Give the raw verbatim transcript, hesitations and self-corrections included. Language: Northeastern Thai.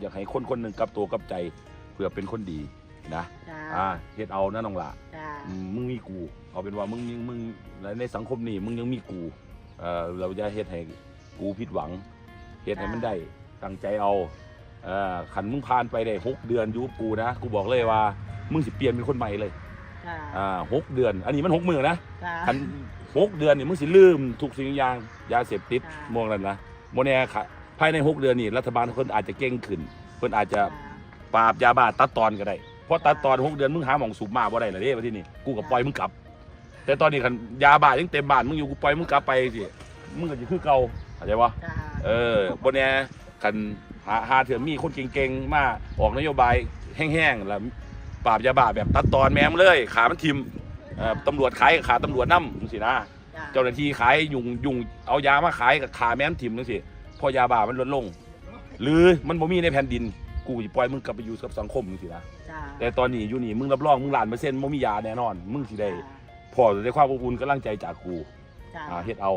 อยากให้คนคนหนึ่งกลับตัวกลับใจ เพื่อเป็นคนดีนะ จ้า อ่าเฮ็ดเอานะน้องหล่า จ้า อืมมึงมีกู เอาเป็นว่ามึงยังมึงในสังคมนี้มึงยังมีกู เออเราจะเฮ็ดให้กูผิดหวัง เฮ็ดให้มันได้ตั้งใจเอา เออคันมึงผ่านไปได้หกเดือนอยู่กับกูนะ กูบอกเลยว่า มึงสิเปลี่ยนเป็นคนใหม่เลย จ้า อ่าหกเดือน อันนี้มันหกมื้อนะ จ้า คันหกเดือนนี่มึงสิลืมทุกสิ่งอย่าง ยาเสพติด ค่ะ มองนั่นนะโมเนี่ยค่ะภายในหกเดือนนี่รัฐบาลเพิ่นอาจจะเก่งขึ้น เพิ่นอาจจะ จ้า ปราบยาบ้าตัดตอนก็ได้ เพราะตัดตอนหกเดือนมึงหาหม่องสูบมาบ่ได้แล้วเด้ว่าที่นี่กูก็ปล่อยมึงกลับ แต่ตอนนี้คันยาบ้ายังเต็มบ้านมึงอยู่กูปล่อยมึงกลับไปสิมึงก็จะคือเก่าเข้าใจปะ จ้า เออบ่แน่คันหาหาเถื่อมีคนเก่งๆมาออกนโยบายแห้งๆแล้วปราบยาบ้าแบบตัดตอนแม่มเลยขามันทิ่มเอ่อตำรวจขายก็ขาตำรวจนำจังซี่นะ จ้า เจ้าหน้าที่ขายยุงยุงเอายามาขายก็ขาแม่มถิ่มจังซี่เพราะยาบ้ามันลดลง หรือมันบ่มีในแผ่นดิน กูสิปล่อยมึงกลับไปอยู่กับสังคมจังซี่นะ จ้า แต่ตอนนี้อยู่นี่มึงรับรองมึงล้านเปอร์เซ็นต์บ่มียาแน่นอน มึงสิได้ จ้า พอได้ความอบอุ่นกำลังใจจากกู จ้า อ่าเฮ็ดเอา